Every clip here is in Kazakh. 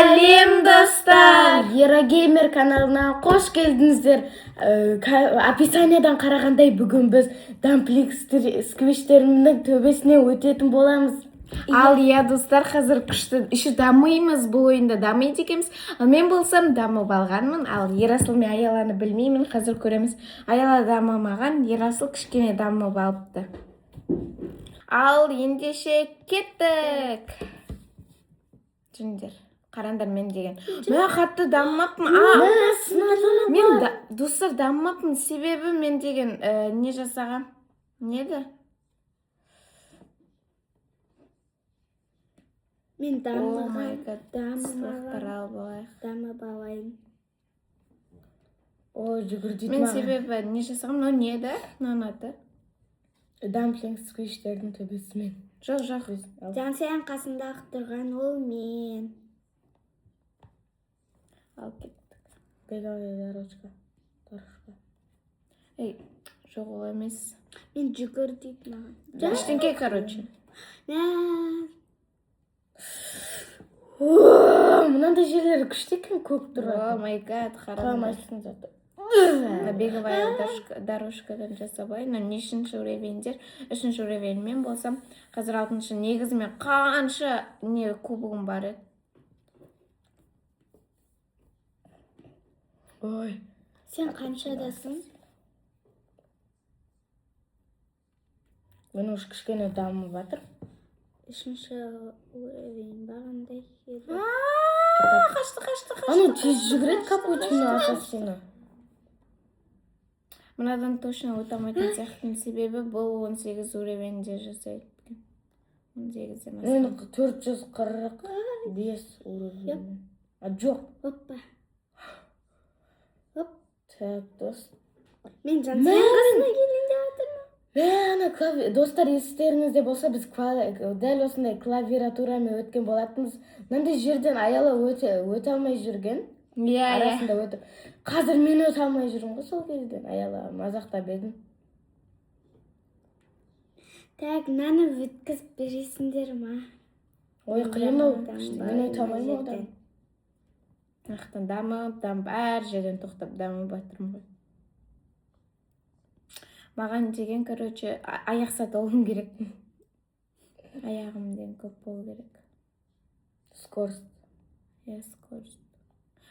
Сәлем, достар! Ерогеймер каналына қош келдіңіздер. Описаниядан қарағандай, бүгін біз дамплинг сквиштерінің төбесіне өтетін боламыз. Ал иә, достар, қазір күшті еще дамимыз, бұл ойында дамиды екенбіз. Ал мен болсам дамып алғанмын, ал Ерасыл мен Аяланы білмеймін, қазір көреміз. Аяла дамымаған, Ерасыл кішкене дамып алыпты. Ал ендеше кеттік. Жүріңдер, қараңдар, мен деген мә қатты дамымаппын. А мен да, достар, дамымаппын, себебі мен деген не жасағам, не еді? Мен Oh my дамыған, God, сыйлықтар дамымаған, алып алайық. Дамып алайын. О, жүгір дейді Мен маған. себебі не жасағам, мынау не еді, мынаның аты? Дамплинг сквиштердің төбесімен. Жоқ, жоқ. Жансаян қасындағы тұрған ол мен. Алып кеттік. Беговая дорожка. Дорожка. Ей, жоқ, ол емес. Мен жүгір дейді маған. Ештеңке, короче. Мә, О, мынандай жерлері күшті екен, көк О тұрады. My God, қараңдар. Құламайсың зато. Мына беговая дорожкадан жасап алайын. Мынау нешінші уровеньдер? Үшінші уровень, мен болсам қазір алтыншы. Негізі мен қанша не кубогым бар еді. Ой. Сен қаншадасың? Мен уже кішкене дамып жатыр. Үшінші уровень ба, қандай еді? А, қашты, қашты, қашты. Анау тез жүгіреді, капучино ассасино. Мынадан точно өте алмайтын сияқтымын, себебі бұл 18 уровеньде жасайды екен. 18-ден Мен асқан. 445 уровень. А, жоқ. Опа. Оп. Так, дос. Мен Жансаян қасына келейін деп жатырмын. Мә, ана достар, естеріңізде болса, біз дәл осындай клавиатурамен өткен болатынбыз. Мынандай жерден Аяла өте алмай жүрген. Иә. Арасында өтіп. Қазір мен өте алмай жүрмін ғой сол кезден. Аяла мазақтап едім. Так, мынаны өткізіп бересіңдер ма? Ой, қиын ау. Дамып Мен өте алмаймын одан. Мына жақтан дамып, дамып, әр жерден тоқтап дамып жатырмын ғой. Маған деген, короче, аяқ сатып алуым керек. Аяғым деген көп болу керек. Скорость. Иә, скорость.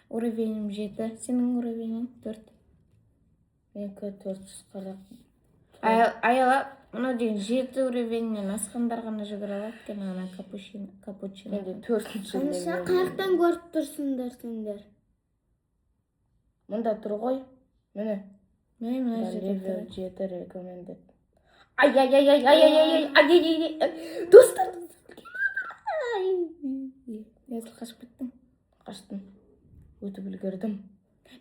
Уровенім 7, сенің уровенің 4. Менікі 440. Аяла, мынау деген 7 уровеньнен асқандар ғана жүгіре алады екен ана капучино. Капучино. Менде төртінші Қанша, левел. қаяқтан көріп тұрсыңдар сендер? Мында тұр ғой. Міне. Міне, мына жерде Левел тұр. 7 recommended. Ай ай ай ай ай ай ай ай ай ай ай. Достар. Ерасыл, қашып кеттің. Қаштым. Өтіп үлгердім.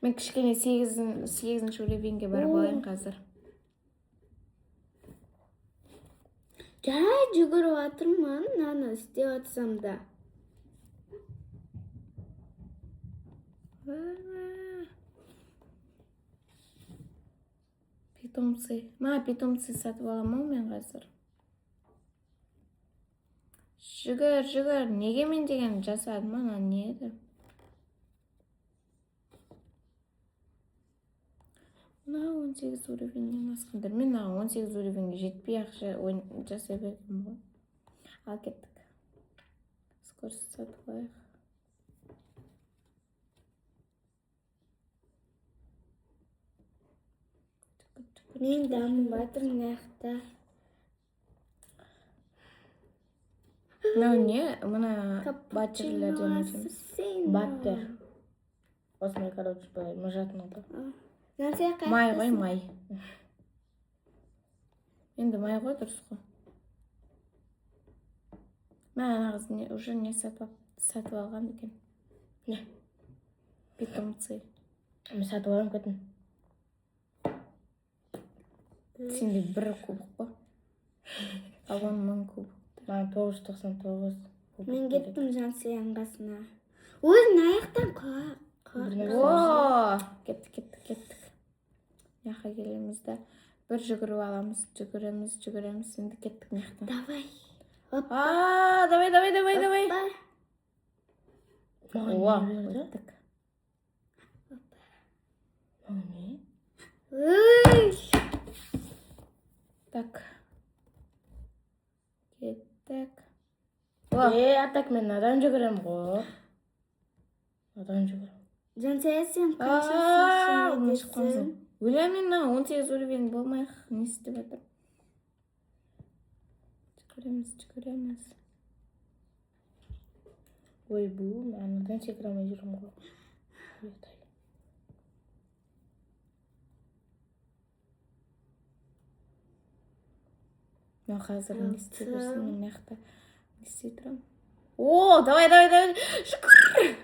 Мен кішкене сегізінші уровеньге барып алайын қазір. Жай жүгіріп жатырмын, мынаны істеп жатсам да. А. Питомцы. Ма, питомцы сатып аламын ау мен қазір. Жүгір, жүгір. Неге мен деген жасадым, ана не еді? Мына 18 уровеньнен асқандар. Мен мына 18 уровеньге жетпей ақша жасай бергенмін ғой. Ал кеттік. Скорость сатып алайық. Мен дамып жатырмын мына жақта. Мынау не? Мына баттерлерден өтеміз. Ассасино. Баттер. Осындай, короче, былай мыжатын ғой. Жансая Май ғой, қаяқтасың? май. Енді май ғой, дұрыс қой. Мә, ана қыз не, уже не сатып алған екен. Не? Питомцы. Мен сатып аламын кеттім. Сенде бір кубок қой. Ал оның 1000 кубок. Маған 999 кубок Мен керек. кеттім Жансаян қасына. Ой, мына жақтан Бір нәрсе. О, кеттік, кеттік, кеттік. Мына жаққа келеміз да, бір жүгіріп аламыз, жүгіреміз, жүгіреміз. Енді кеттік мына жақтан. Давай. А, давай, давай, давай, давай. Опа. Маған О, не берді? Өттік. Мынау не? Ой. Так. Кеттік. О, Е, а так мен надан жүгіремін ғой. Надан жүгіремін. Жансая, сен А, қаншасың? Оны шыққан. Өлә, мен мына 18 уровень болмай не істеп жатырмын? Жүгіреміз, жүгіреміз. Ойбу, мен анадан секіре алмай жүрмін ғой. Ұят-ай. Мынау қазір не істеп Алты. жүрсің? Мен мына жақта не істей тұрамын? О, давай, давай, давай, жүгір!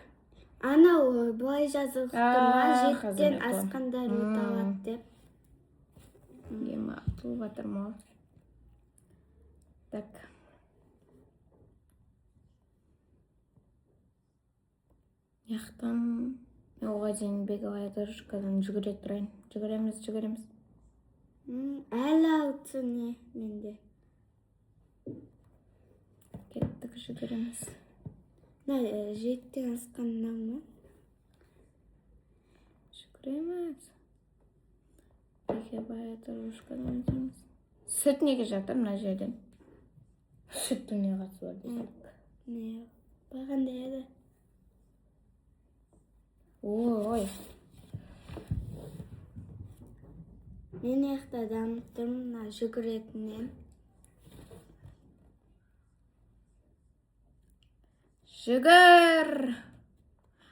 Анау былай жазылып тұр ма? А, қазір Жетіден мен ұтыламын. асқандар өте алады деп. Ема, ұтылып жатырмын ғой. Так. Мына жақтан мен оға дейін беговая дорожкадан жүгіре тұрайын. Жүгіреміз, жүгіреміз. Әлі алты не менде. Кеттік, жүгіреміз. Мына жетіден асқан мынау ма? Жүгіреміз. Беговая дорожкадан өтеміз. Сүт неге жатыр мына жерден? Сүттің не қатысы бар дейсің? Не, бағандай еді. Ой. Мен жақта дамып тұрмын мына жүгіретіннен. Жүгір!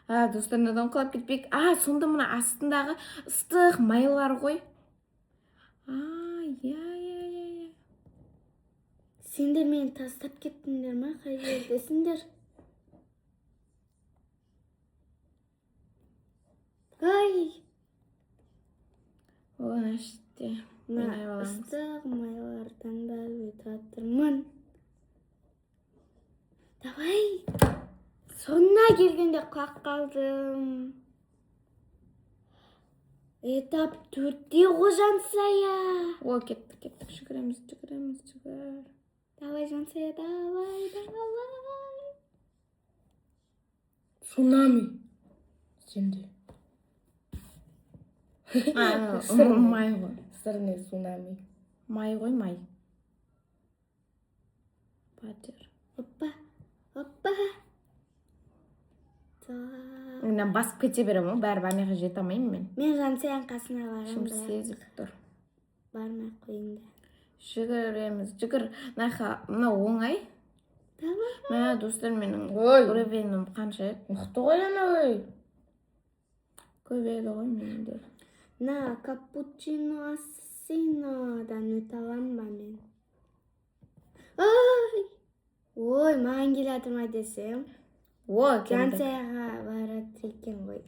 А, достар, мынадан құлап кетпейік. А, сонда мына астындағы ыстық майлар ғой. А, иә, иә, иә, иә. Сендер мені тастап кеттіңдер ма? Қай жердесіңдер? Ай! О, мына іште. Мына Ойнай аламыз. ыстық майлардан да өтіп жатырмын. Давай! Соңына келгенде құлап қалдым. Этап 4-те ғой, Жансая. О, кеттік, кеттік, жүгіреміз, жүгіреміз, жүгір. Давай, Жансая, давай, давай. Цунами. Сенде. А, Сырный. май ғой. Сырный цунами. Май ғой, май. Батыр. Опа, опа. Так. Мен басып кете беремін ғой, бәрібір ана жаққа жете алмаймын мен. Мен Жансаяның қасына Ішім барамын, бірақ сезіп тұр. бармай ақ қояйын да. Жүгіреміз, жүгір. Мына жаққа, мынау оңай. Давай. Мә, достар, менің Ой. уровенім қанша еді? Мықты ғой анау, ей. Көп еді ғой менде. Мына капучино ассасинодан өте аламын ба мен? Ай! Ой, маған келе жатыр ма десем. О, келді. Жансаяға барады екен ғой.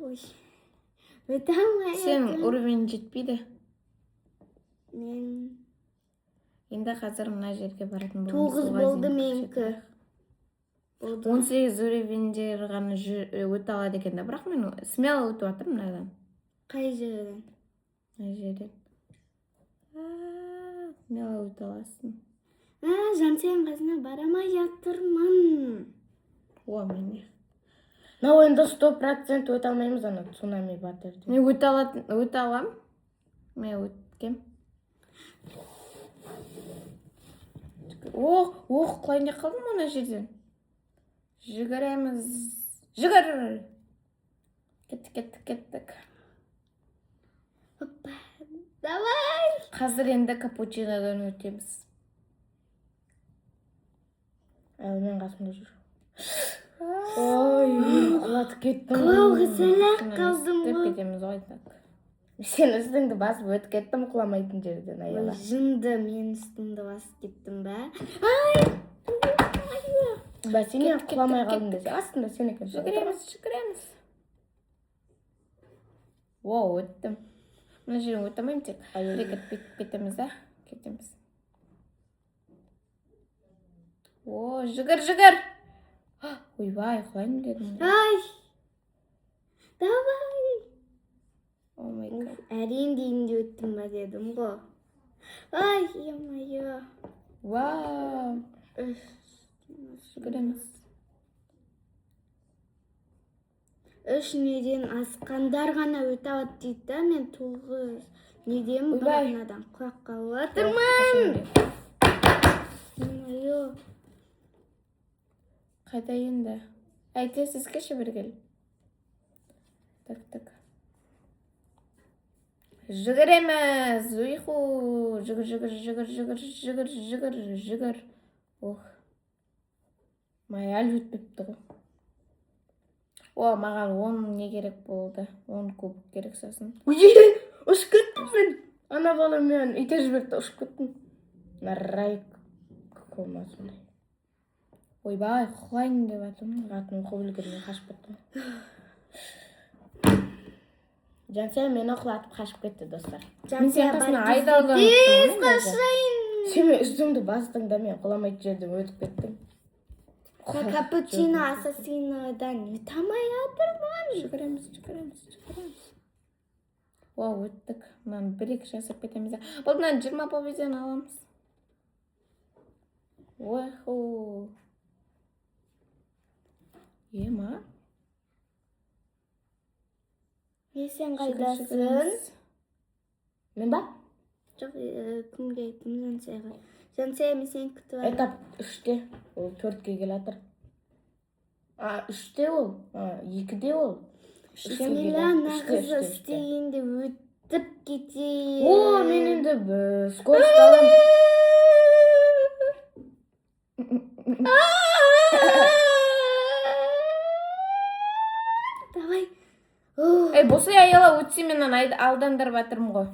Ой. Өте алмай Сенің жатырмын. уровень жетпейді. Мен Енді қазір мына жерге баратын боламыз. 9 Оған болды дейін менікі. Болды. 18 уровеньдер ғана өте алады екен да, бірақ мен смело өтіп жатырмын мынадан. Қай жерден? Мына жерден. А, смело өте аласың. А, Жансаяның қасына бара алмай жатырмын. О, міне. Мына ойында 100% өте алмаймыз ана цунами батырды. Мен өте алатын, өте алам. Мен өткем. Ох, ох, құлайын деп қалдым ана жерден. Жүгіреміз. Жүгір! Кеттік, кеттік, кеттік. Опа. Давай. Қазір енді капучинодан өтеміз. Ал мен қасымда жүр. Ой, құлатып кеттім. Құлауға сәл-ақ Мына қалдым істеп ғой. кетеміз ғой так. Сен үстіңді басып өтіп кеттім құламайтын жерден, Ой, Аяла. жынды, мен үстімді басып кеттім ба? Бәсе, мен Кеттік, құламай кеттік, қалдым десе, астында сен екенсің. Жүгіреміз, жүгіреміз. О, өттім. Мына жерден өте алмаймын тек. Бір бүйтіп кетеміз да, кетеміз. О, жүгір, жүгір! Ойбай, құлайын дедім. Ай. Давай. Oh my God. Уф, әрең дегенде өттім ба дедім ғой. Ай, ё-моё. Вау. Үш. Жүгіреміз. Үш неден асқандар ғана өте алады дейді да, мен 9 неден, Ойбай. бірақ мынадан құлап қалып жатырмын. Ой. Қайда енді? Әй, тез тез келші, бері кел. Так, так. Жүгіреміз. Уйху. Жүгір, жүгір, жүгір, жүгір, жүгір, жүгір, жүгір. Ох. Май, әлі өтпепті ғой. О, маған 10 не керек болды. 10 кубок керек сосын. Ұшып кеттім мен. Ана бала мені итеріп жіберді, ұшып кеттім. Мына кома сондай. Ойбай, құлайын деп жатырмын. Атын оқып үлгермей қашып кеттім. Жансая мені құлатып қашып кетті, достар. Мен сенің қасына айдалдан Тез өттім ғой даже. қашайын. Сен мен үстімді бастың да, мен құламайтын жерден өтіп кеттім. Капучино ассасинодан өте алмай жатырмын. Жүгіреміз, жүгіреміз, жүгіреміз. О, өттік. Мынаны бір екі жасап кетеміз да. Болды, мынаны 20 победаны аламыз. Ойху. Ема? Е, сен Жүгір, қайдасың? жүгіреміз. Мен ба? Жоқ, кімге айттым? Жансаяға. Жансая, мен сені күтіп алдым. Этап 3-те. Ол 4-ке келе жатыр. А, 3-те ол. А, 2-де ол. Үшке келе Бисмилля, жатыр. мына Үште, қызы үште, үште. істегенде өтіп кетейін. О, мен енді скорость аламын. Давай. О, Ей, босай, Аяла, өтсе, мен ана алдандырып жатырмын ғой.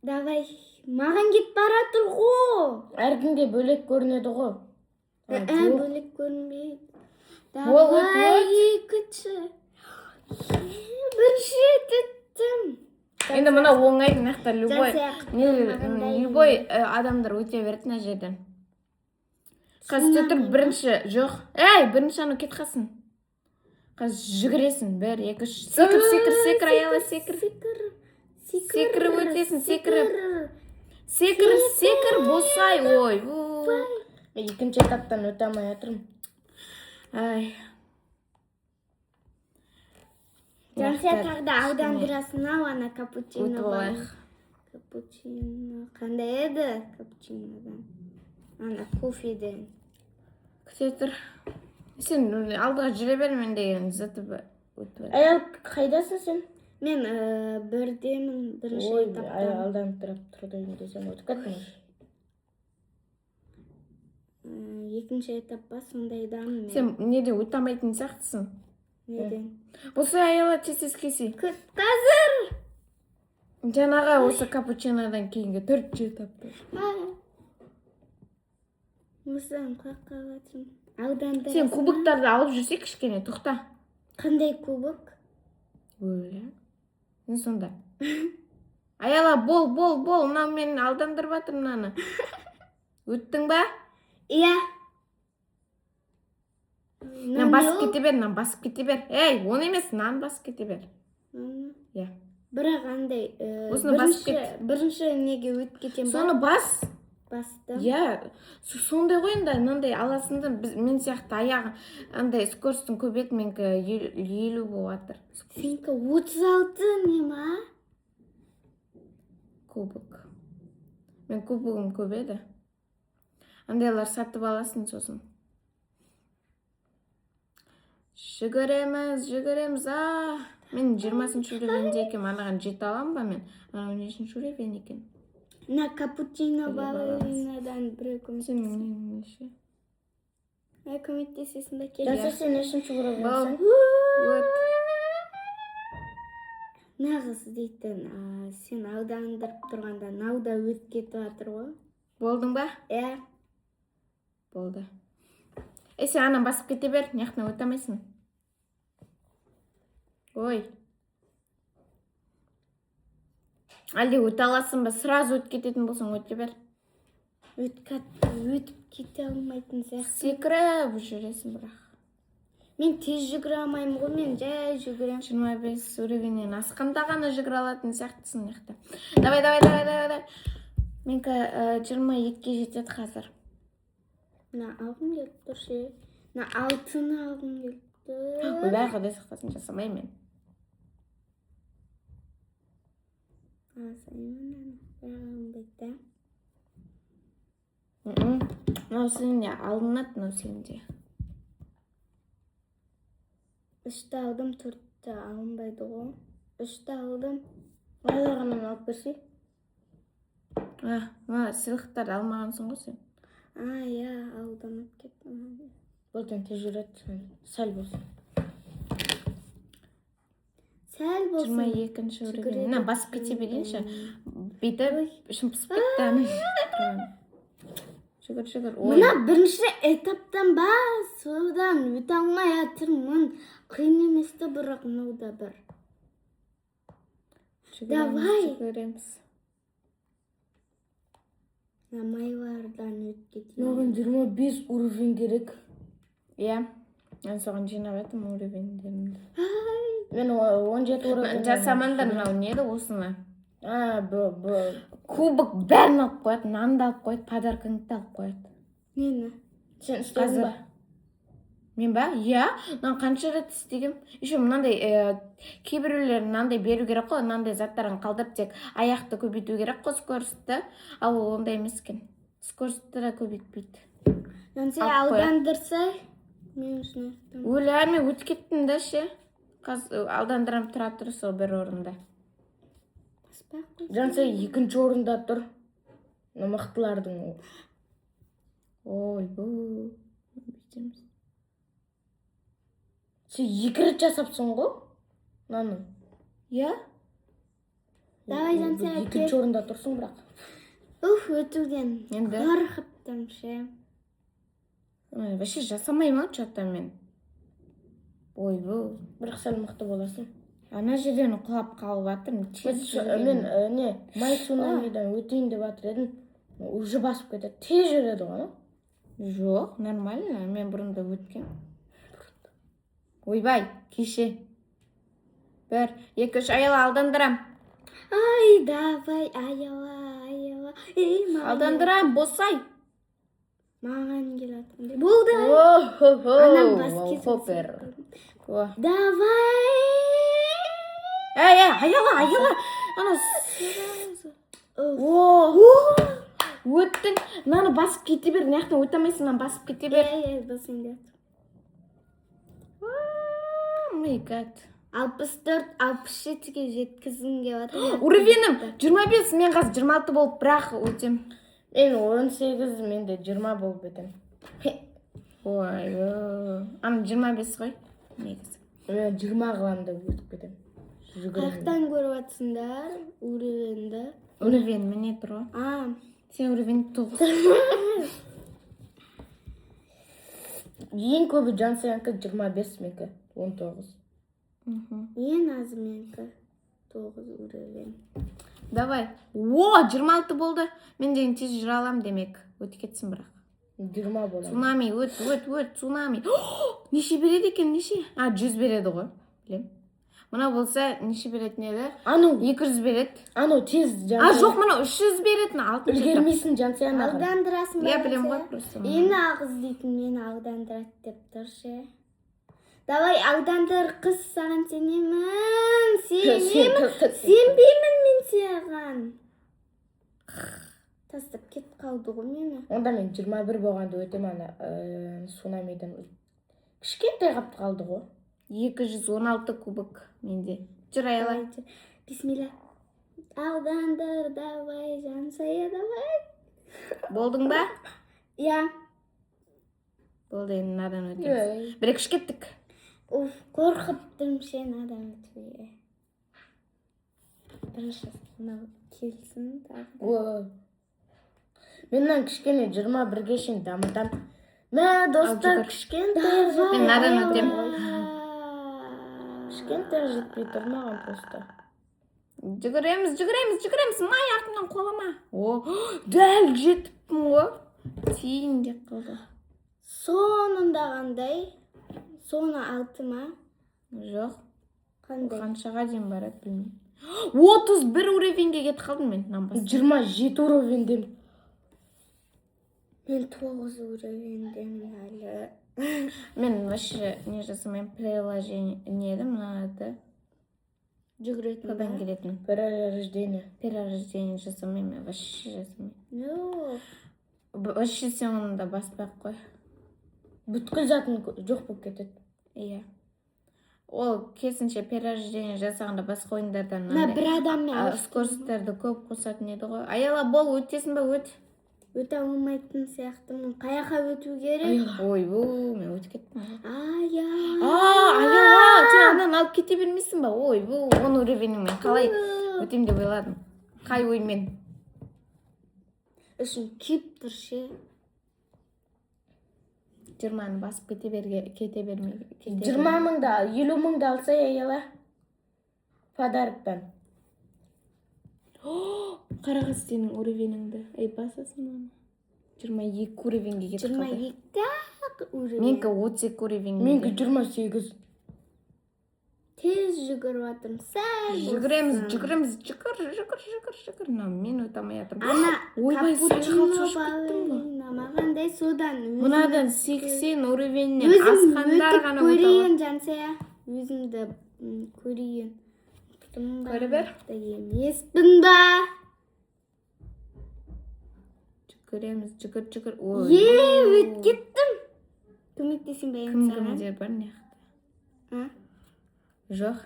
Давай. Маған кетіп бара жатыр ғой. Әркімге бөлек көрінеді ғой. А, жоқ. Бөлек көрінбейді. Ол, өт, Давай, екінші. Бірінші рет өттім. Енді мына оңай, мына жақта любой Жансая, не маған любой адамдар өте береді мына жерден. Қазір тұр, бірінші, жоқ. Ей, бірінші анау кетіп қалсын. Қазір жүгіресің. Бір, екі, үш. Секір, секір, секір, Аяла, секір. Секір. Секіріп өтесің, секіріп. Секір, секір, босай. Ой. Мен екінші этаптан өте алмай жатырмын. Ай. Жансая, тағы да алдандырасың ау ана капучино Өтіп бар. алайық. Капучино қандай еді, капучинодан, ана кофеден. Күте тұр. Сен алдыға жүре бер, мен деген зытып өтіп алайық. Аял, қайдасың сен? Мен бірдемін, бірінші Ой, этаптан. алданып тұрып тұрды десем, өтіп кеттім. Екінші этап па, сондайдамын мен. Сен неден өте алмайтын сияқтысың. Неден? Босай, Аяла, тез тез келсей. Күт, қазір. Жаңағы осы капучинодан кейінгі төртінші этапта. Осыдан құлап қалып жатырмын. Алдандырасың. Сен кубоктарды алып жүрсе, кішкене тоқта. Қандай кубок? Өлә. Не сонда? Аяла, бол, бол, бол, мынау мені алдандырып жатыр мынаны. Өттің ба? Иә. Мынаны басып кете бер, мынаны басып кете бер. Ей, оны емес, мынаны басып кете бер. Иә. Бірақ андай Осыны басып бірінші неге өтіп кетемін ба? Соны бас. Бастым. Иә, сондай ғой енді, мынандай аласың да, біз, мен сияқты аяғы андай скоростың көбейеді, менікі 50 болып жатыр. Сенікі 36 не ма? Кубок. Мен кубогым көп еді. Андайлар сатып аласың сосын. Жүгіреміз, жүгіреміз. А, мен 20-шы уровеньде екенмін, анаған жете аламын ба мен? Анау нешінші уровень екен? Мына капучино Біліп аламыз. балеринадан біреу Сен көмектесін. неше? Ай, көмектесесің ба, кел. Жансая, сен нешінші уровеньсің? Өт. Нағыз дейтін, сен алдандырып тұрғанда мынау да өтіп кетіп жатыр ғой. Болдың ба? Иә. Болды. Ей, сен ананы басып кете бер, мына жақтан өте алмайсың. Ой. Әлде өте аласың ба? Сразу өтіп кететін болсаң, өте бер. Өтіп кете алмайтын сияқты. Секіріп жүресің бірақ. Мен тез жүгіре алмаймын ғой, мен жай жүгіремін. 25 уровеньнен асқанда ғана жүгіре алатын сияқтысың мына жақта. Давай, давай, давай, давай, давай. Менікі 22-ге жетеді қазір. Мына алғым келіп тұр ше. Мына алтыны алғым келіп тұр. Ойбай, құдай сақтасын, жасамаймын мен. Алсайын мынаны. Бірақ алынбайды да. Мынау сенде алынады, мынау сенде. Үшті алдым, төртті алынбайды ғой. Үшті алдым. Аяғынан алып берсе. А, мына сыйлықтарды алмағансың ғой сен. А, иә, алданып кеттім. Болды, енді тез жүреді. Сәл болсын. Сәл болсын. 22-ші уровень. Жүгіреді. Мына басып кете берейінші. Бүйтіп ішім пысып кетті ана. Жүгір, жүгір. Ой. Мына бірінші этаптан ба, содан өте алмай жатырмын. Қиын емес та, бірақ мынау да бір. Жүгіреміз, Давай. жүгіреміз. Мына майлардан өтіп кетейін. Маған 25 уровень керек. Иә. Мен соған жинап жатырмын уровеньдерімді. Мен 17 уровень. Жасамаңдар, мынау не еді осыны. А, б, б. Кубок бәрін алып қояды, нанды алып қояды, подаркаңды да алып қояды. Нені? Сен істедің Қазір. ба? Мен ба? Иә. Мынаны қанша рет істегем. Еще мынандай кейбіреулер мынандай беру керек қой, мынандай заттарын қалдырып тек аяқты көбейту керек қой, скоростьті. Ал ол ондай емес екен. Скоростьті да көбейтпейді. Жансая, Алып қояды. алдандырса, мен үшін аяқтан. Өлә, мен өтіп кеттім да ше. Қазір алдандырам, тұра тұр сол бір орында. Баспай ақ қойсын. Жансая екінші орында тұр. Мына мықтылардың. Ойбу. Бүйтеміз. Сен екі рет жасапсың ғой? Мынаны. Иә? Давай, Жансая, Екінші кел. орында тұрсың бірақ. Уф, өтуден. Енді? Қорқып тұрмын ше. Ой, вообще жасамаймын ау че-то мен. Ойбу. Бірақ сәл мықты боласың. Ана жерден құлап қалып жатырмын. Тез Мен не, май цунамидан өтейін деп жатыр едім. Уже басып кетеді. Тез жүреді ғой, анау. Жоқ, нормально. Мен бұрын да өткен. Ойбай, кеше. Бір, екі, үш, Аяла, алдандырам. Ай, давай, Аяла, Аяла. Ей, маған Алдандырам, босай. Маған келатыр. Болды. О-хо-хо. Анам бас кесіп Хоппер. О. Давай. Эй, эй, Аяла, Аяла. Ана сразу. О, О, өттің. Мынаны басып кете бер. Мына жақтан өте алмайсың, мынаны басып кете бер. Иә, иә, басын келатыр. Oh my God. 64, 67-ге жеткізгім келіп жатыр. Уровенім 25, мен қазір 26 болып бірақ өтем. Мен 18, мен де 20 болып өтемін. Ой, ана 25 қой негізі. Мен 20 қыламын да өтіп кетемін. Жүгіремін. Қаяқтан көріп жатсыңдар уровеньді? Уровень міне тұр ғой. А, Сен уровень 9. Ең көбі Жансаянікі 25, менікі 19. Ең азы менікі 9 уровень. Давай. О, 26 болды. Мен деген тез жүре аламын демек. Өтіп кетсін бірақ. 20 боламын. Цунами, өт, өт, өт, цунами. Неше береді екен, неше? А, 100 береді ғой. Білем. Мынау болса неше беретін еді? Анау, 200 береді. анау тез А, жоқ, мынау 300 беретін, алтыншы этап. Үлгермейсің, Жансая, маған. Алдандырасың ба? Иә, білемін ғой Жансая? просто. Ені ағыз дейтін мені алдандырады деп тұр ше. Давай, алдандыр, қыз, саған сенемін. Сенемін. Сенбеймін мен саған. Тастап кетіп қалды ғой мені. Онда мен 21 болғанда өтемін ана цунамиден. Кішкентай қалып қалды ғой. 216 кубок менде. Жүр, Аяла. Давайте. Бисмилля. Алдандыр, давай, Жансая, давай. Болдың ба? Иә. Болды, енді мынадан өтеміз. Бір, екі, үш, кеттік. Уф, қорқып тұрмын ше мынадан өтуге. Бірінші мынау келсін тағы да. О. Мен мынаны кішкене 21-ге шейін дамытамын. Мә, достар, жүгір. кішкентай Давай, Мен мынадан өтемін. Аяла. Кішкентай жетпей тұр маған просто. Жүгіреміз, жүгіреміз, жүгіреміз. Май, артымнан қолама. О, дәл жетіппін ғой. Тиін деп қалды. Соңында қандай? Соңы алты ма? Жоқ. Қандай? Қаншаға дейін барады білмеймін. 31 уровеньге кетіп қалдым мен мынаны басып. 27 уровеньдемін. Мен 9 уровеньдемін әлі. Мен вообще не жасамаймын, приложение не еді мына аты? Жүгіретін Содан ба? келетін. Перерождение. Перерождение жасамаймын, мен вообще жасамаймын. Жоқ. Вообще сен оны да баспай ақ қой. Бүткіл затың жоқ болып кетеді. Иә, ол керісінше, перерождение жасағанда басқа ойындардан Мына мынандай, бір адаммен скоростьтарды көп қосатын еді ғой. Аяла, бол, өтесің ба? Өт. Өте алмайтын сияқтымын. Қай жаққа өту керек? Ойбу, мен өтіп кеттім ғой. Ая. А, Аяла, сен ананы алып кете бермейсің ба? Ойбу, 10 уровеньмен қалай өтемін деп ойладың? Қай оймен? Ішім күйіп тұр ше. 20-ны басып кете берге, кете бермей кете. 20 мыңды, 50 мыңды алса, Аяла, подароктан. Қарағыз, сенің уровеніңді, ей, басасың оны. 22 уровеньге кетіп жиырма қалды. екі ақ уровень. Менікі 32 уровень. Менікі 28. Тез жүгіріп жатырмын сәл Жүгіреміз, болсын. жүгіреміз, жүгір, жүгір, жүгір, жүгір. Мынау мен өте алмай жатырмын. Ана Ойбай, сәл капучино қалып шошып кеттім ғой. балерина мағандай, содан өзім Мынадан 80 уровеньнен өзім асқандар өтіп ғана өте алады. көрейін, Жансая. Өзімді көрейін. Мықтымын ба, Көре бер. мықты емеспін ба? Жүгіреміз, жүгір, жүгір. Ой. Е, өтіп кеттім. Көмектесейін ба Кім енді саған? кімдер бар мына жақта? А? Жоқ,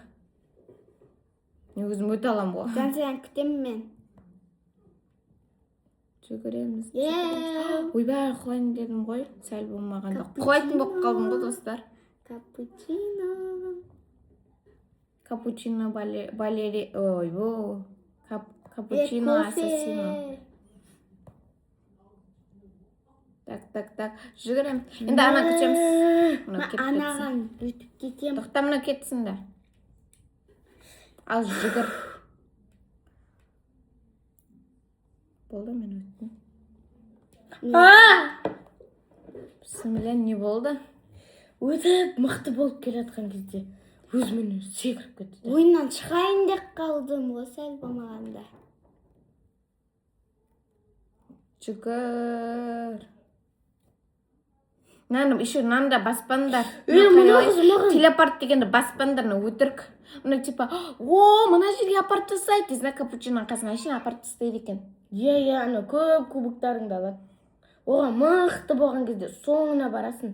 мен өзім өте аламын ғой. Жансаяны күтемін мен. Жүгіреміз. Е. Ойбай, құлайын дедім ғой, сәл болмағанда Капучино. құлайтын болып қалдым ғой, достар. Капучино. Капучино балери, ойбу, капучино Е, ассасино. кофе. Так, так, так, жүгіреміз енді, ана күтеміз, мынау Ма- кетіп кетсін. Анаған өтіп кетемін. Тоқта, мынау кетсін да. Ал, жүгір. Болды, мен өттім. Бісміллә, не болды? Өтіп, мықты болып келе жатқан кезде өзімен өзі секіріп кетті де. Ойыннан шығайын деп қалдым ғой сәл болмағанда. Жүгір. Мынаны еще, мынаны да баспаңдар. Е, мына қыз маған Телепорт дегенді баспаңдар, мына өтірік. Мына типа, о, мына жерге апарып тастайды дейсің да, капучиноның қасына әшейін апарып тастайды екен. Иә, ана көп кубоктарыңды алады. Оған мықты болған кезде соңына барасың.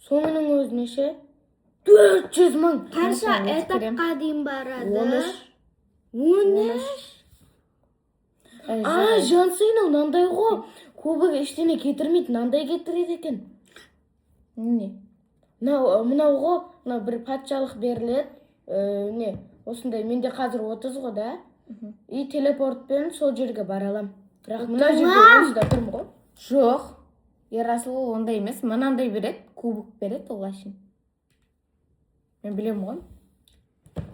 Соңының өзіне ше 400 000. Қанша Өтіп керем. этапқа дейін барады? 13. 13. Ай, А, жоқ. Жансейін, мынандай ғой, кубок ештеңе кетірмейді, мынандай кетіреді екен. Не? Мынау ғой, мынау бір патшалық беріледі. Не, осындай менде қазір 30 ғой да, и телепортпен сол жерге бара аламын, бірақ мына жерде 30-да тұрмын ғой. Жоқ, Ерасыл, ол ондай емес, мынандай береді, кубок береді ол әшейін, мен білемін ғой.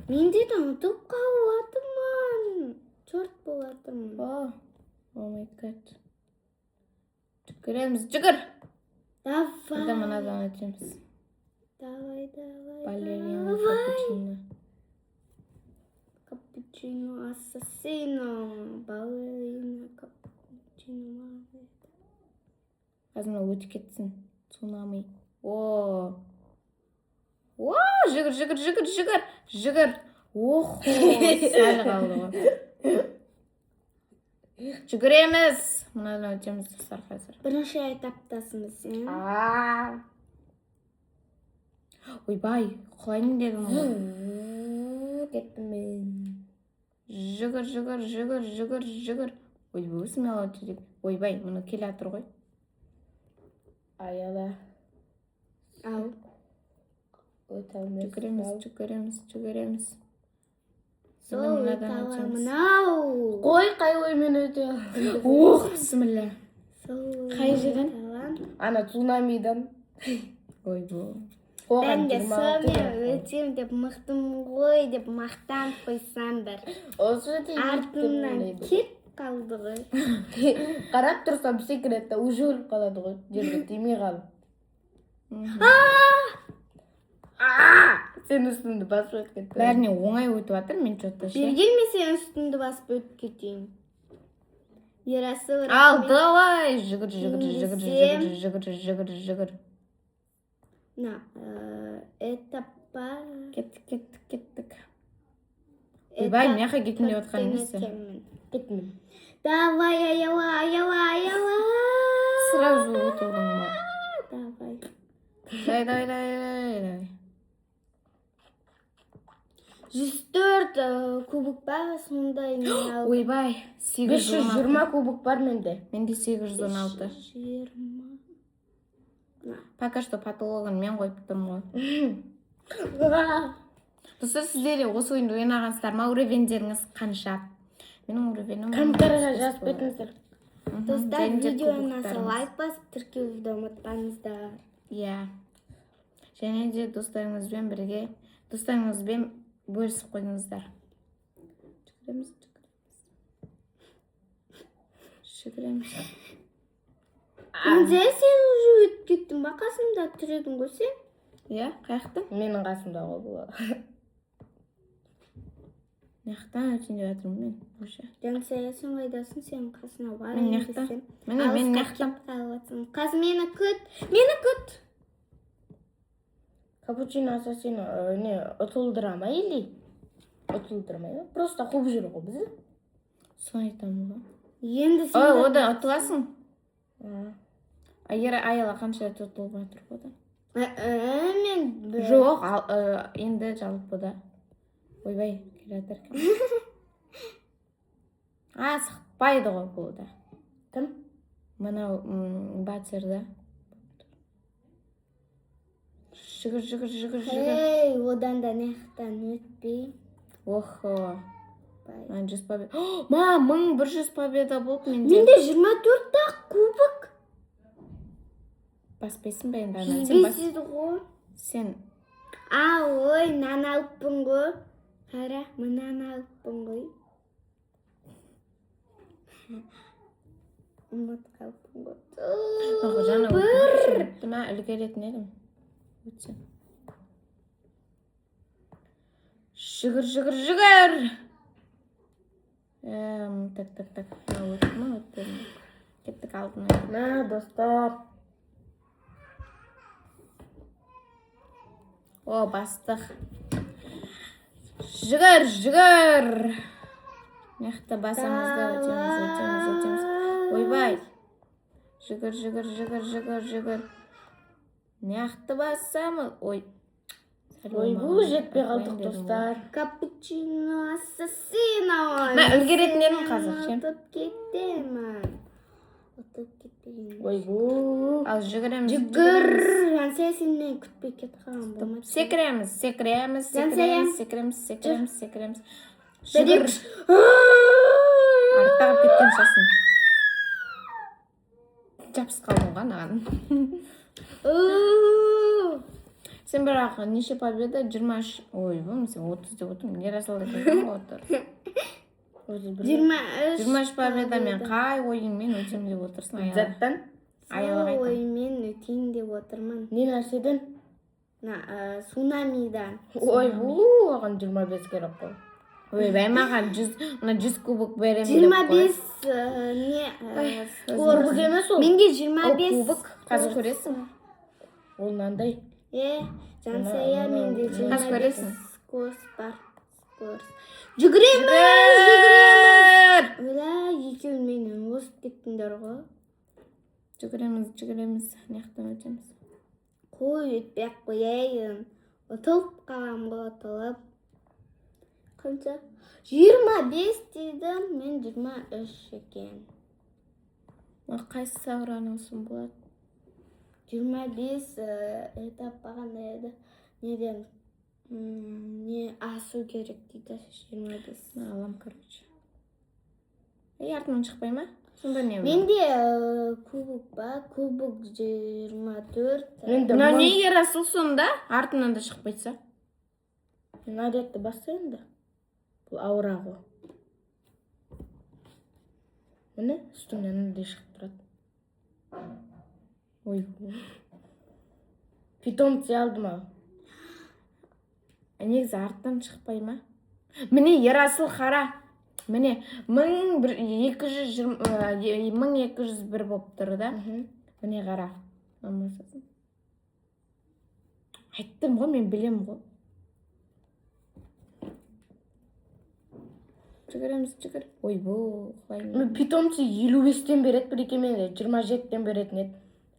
Менде де ұмытып қалып жатырмын. Черт болып жатырмын. О, oh my God, жүгіреміз, жүгір. Давай. Енді мынадан өтеміз. Давай, давай. Балерина Давай. капучино. Капучино ассасино. Балерина капучино. Қазір мынау өтіп кетсін. Цунами. О, о, жүгір, жүгір, жүгір, жүгір, жүгір. Охо, сәл қалды ғой. Жүгіреміз, мынадан өтеміз, достар, қазір. Бірінші этаптасың сен. А. Ойбай, құлайын дедім ғой. Кеттім мен. Жүгір, жүгір, жүгір, жүгір, жүгір. Ойбай, смело өтеді. Ойбай, мына келе жатыр ғой. Аяла. Ал. Өте алмайсың. Жүгіреміз, жүгіреміз, жүгіреміз. Сол Енді өте мынадан өтеміз. аламын ау. Қой, қай оймен өте аламын? Ох, бісміллә. Сол Қай жерден? өте аламын. Ана цунамидан. Ойбу. Оған Мен де 26 сонымен деп. өтемін деп, мықтымын ғой деп мақтанып қойсам бір. Осы жерде Артымнан кетіп қалды ғой. Қарап тұрсам, секіреді да, уже өліп қалады ғой, жерге тимей қалып. Сен үстіңді басып өтіп кеттің. Бәріне оңай өтіп жатыр, мен че то ше. Берген, мен сенің үстіңді басып өтіп кетейін. Ерасыл, Ал, рахмет. давай, жүгір, жүгір, жүгір, Жеңсем. жүгір, жүгір, жүгір, жүгір. На, этапа. Кеттік, кеттік, кеттік. Ойбай, мына жаққа кетейін деп жатқан несі? Өтемін. Кеттім. Давай, Аяла, Аяла, Аяла. Сразу ұтылдың ба? Давай. Давай, давай, давай, давай, давай. 104 кубок па, сондай мен алдым. Ойбай, 816. 520 кубок бар менде. Менде 816. 20. Пока что потологын мен қойып тұрмын ғой. Достар, сіздер де осы ойынды ойнағансыздар ма? Уровеньдеріңіз қанша? Менің уровенім Комментарийға жазып кетіңіздер. Достар, Және де видеоны кубоктарыңыз. Лайк басып, тіркелуді ұмытпаңыздар. Иә. Және де достарыңызбен бірге, достарыңызбен бөлісіп қойыңыздар. Жүгіреміз, жүгіреміз. Жүгіреміз. Менде сен уже өтіп кеттің ба? Қасымда тұр едің ғой сен. Иә, қаяқта? Менің қасымда ғой бұл. Мына жақтан өтейін деп жатырмын мен вообще. Жансая, сен қайдасың? Сенің қасына Мен барайын мына жақта. десем. Міне, мен мына Алысқа жақта. кетіп қалып жатсың. Қазір мені күт. Мені күт. Капучино ассасин не ұтылдыра ма или ұтылдырмай ма? Просто қуып жүр ғой бізді. Соны айтамын ғой. Енді сен Ой, де- одан ұтыласың. А Аяла қанша рет ұтылып жатыр одан? Мен Жоқ, ал, енді жалпы да. Ойбай, келе жатыр екен. А, сықпайды ғой бұл да. Кім? Мынау батыр да. Жүгір, жүгір, жүгір, жүгір. Ей, одан да нақтан өтпей. Охо. Бай. Мына 100 победа. Ма, 1100 победа болды менде. Менде 24 ақ кубок. Баспайсың ба енді ана? Жүз Сен бес бас. еді ғой. Сен А, ой, мынаны алыппын ғой. Қара, мынаны алыппын ғой. Ұмытып қалыппын ғой. Ох, жаңа Бір. Мына үлгеретін едім. Өтсем. Жүгір, жүгір, жүгір! Так, так, так. Мына өтті ма, өтпеді ме? Кеттік алдына. На, достар. О, бастық. Жүгір, жүгір! Мына жақта басамыз да өтеміз, өтеміз, өтеміз. Ойбай. Жүгір, жүгір, жүгір, жүгір, жүгір. Мына жақты басамыз. Ой. Сәл Ойбу, болмаған. жетпей қалдық, Айтпайын дедім ғой. достар. Капучино ассасино. Мә, үлгеретін едім қазір, ше. Ұтып кетемін. Ұтып кетпеген. Ойбу. Ал жүгіреміз. Жүгір. Жансая, сен мені күтпей кетіп қалған болмады. Секіреміз, секіреміз, Жансая. секіреміз, секіреміз, секіреміз, секіреміз. Бір, Жүгір. екі, үш. Артта қалып кеткен шығарсың. Жабысып қалдың ғой анаған. Уу. Сен бірақ неше победа? 23. Ойбай, сен 30 деп отырмын. Ерасыл екен ғой отыр. 31. 23. 23 победамен қай ойынмен өтемін деп отырсың, Аяла? Заттан? Аяла Сол қайта. оймен өтейін деп отырмын. Не нәрседен? На, цунамидан. Ойбу, оған 25 керек қой. Ойбай, маған 100, мына 100 кубок беремін деп қой. 25 не Ой, Кубок емес ол. Менде Ол 25 кубок қазір көресің. Ол мынандай. Е, Жансая, менде Қазір 25 көресің. Скорость бар. Скорость. Жүгіреміз, жүгіреміз. Ола, екеуің менен озып кеттіңдер ғой. Жүгіреміз, жүгіреміз. Мына жақтан өтеміз. Қой, өтпей ақ қояйын. Ұтылып қалам ғой, ұтылып. Қанша? 25 дейді, мен 23 екен. Мына қайсы аураны алсам болады? 25 этап бағана еді. Неден не асу керек дейді 25. Мына алам, короче. Ей, артынан шықпай ма? Сонда не? Менде кубок ба? Кубок 24. Менде Мынау не, Ерасыл, сонда? Артынан да шықпайса. Нарядты басса енді. Бұл аура ғой. Міне, үстіңнен мынандай шығып тұрады. Ой. Питомцы алдым ал. Негізі арттан шықпай ма? Міне, Ерасыл, қара. Міне, 1220, 1201 болып тұр да. Міне, қара. Алмасасын. Айттым ғой, мен білемін ғой. Жүгіреміз, жүгір. Ойбу, құлаймын. Мен питомцы 55-тен береді, бір екен, менде 27-тен беретін еді.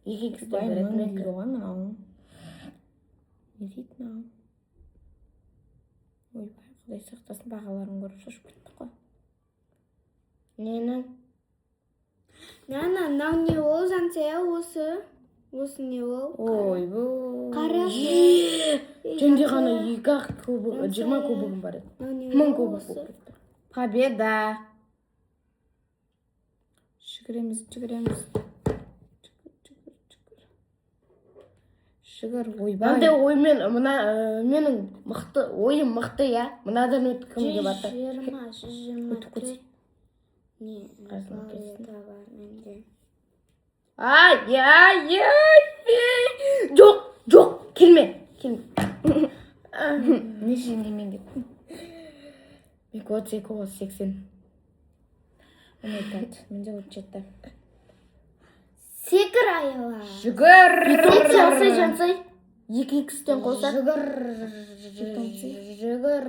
Екі икстен Бай береді мың менікі. Дейді ғой мынау. Не дейді мынау? Ойбай, құдай сақтасын, бағаларын көріп шошып кеттік қой. Нені? Нана, мынау не ол, Жансая, осы? Осы не ол? Ойбу. Қарашы. Түнде ғана екі ақ кубок, 20 кубогым бар еді. Мынау не 1000 ол кубок осы? болып кетті. Победа. Жүгіреміз, жүгіреміз. Жүгір, жүгір, жүгір. Жүгір, ойбай. Мынандай оймен мына менің мықты ойым мықты, иә. Мынадан өткім келіп жатыр. 120, 124. Өтіп кетсін. Не, Қасына кетсін. планета бар менде. Ай, ай, ай, ай. Жоқ, жоқ, келме, келме. Неше немен кеттің? Менікі 32 ғой, 80. Oh my God, менде 37. Секір, Аяла. Жүгір. Питомцы алсай, Жансай. Екі икстен қоса. Жүгір. Питомцы. Жүгір.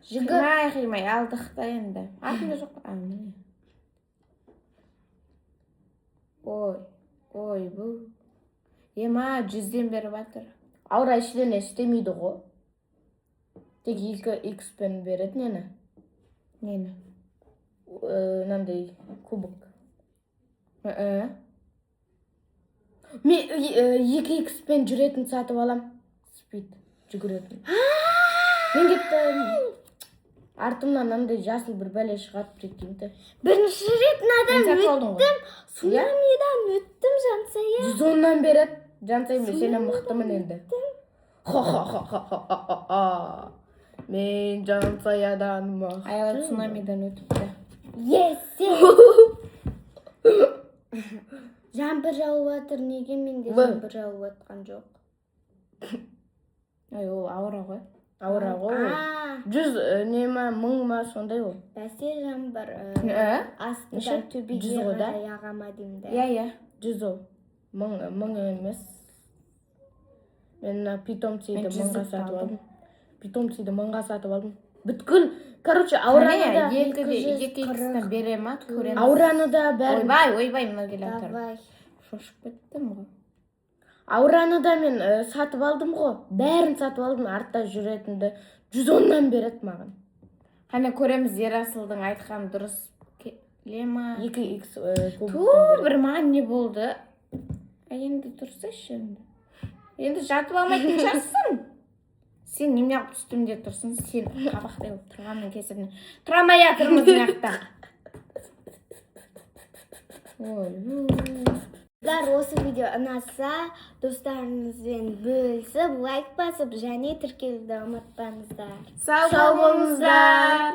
Жүгір. Қимай, қимай, алдық та енді. Артында жоқ. А, міне. Ой, ой, бұл. Ема, 100-ден беріп жатыр. Аура ештеңе істемейді ғой. Тек екі икспен береді нені? Нені? Мынандай кубок. Ә. Мен екі икспен жүретін сатып алам. Спид жүгіретін. Мен кеттім. Артымнан андай жасыл бір бәле шығады, прикиньте. Бірінші рет мынадан Сен сатып алдың ғой. өттім. Цунамидан өттім, Жансая. 110-нан береді. Жансай, мен сенен мықтымын енді. Ха-ха-ха-ха-ха-ха. Мен Жансаядан мықты. Аяла цунамидан өтіпті. Yes. Жаңбыр жауып жатыр. Неге менде Бұл. жаңбыр жауып жатқан жоқ? Ой, ол аура ғой. Аура ғой ол. А, 100 не ма, мың ма, сондай ол. Бәсе, жаңбыр Ә? астыдан Неше? төбеге 100 ғой да? қарай аға ма деймін да. Иә, иә. 100 ол. Мың, мың емес. Мен мына питомцияды Мен мыңға жүздікті сатып алдым. алдым. Питомцияды мыңға сатып алдым. Бүткіл, короче, аураны да, Қане, екі де 240 екі икстен бере ма? Көреміз. аураны да бәрін, Ойбай, ойбай, мынау келе жатыр. Давай. Шошып кеттім ғой. Аураны да мен сатып алдым ғой. Бәрін сатып алдым, артта жүретінді. 110-нан береді маған. Қане, көреміз, Ерасылдың айтқаны дұрыс келе ма? 2 икс Ту, кубоктан береді. бір маған не болды? А енді тұрсайшы енді. Енді жатып алмайтын шығарсың. Сен немене қылып үстімде тұрсың? Сен қабақтай болып тұрғанның кесірінен. Тұра алмай жатырмыз мына жақта. Ой. Достар, осы видео ұнаса, достарыңызбен бөлісіп, лайк басып және тіркелуді ұмытпаңыздар. Сау болыңыздар.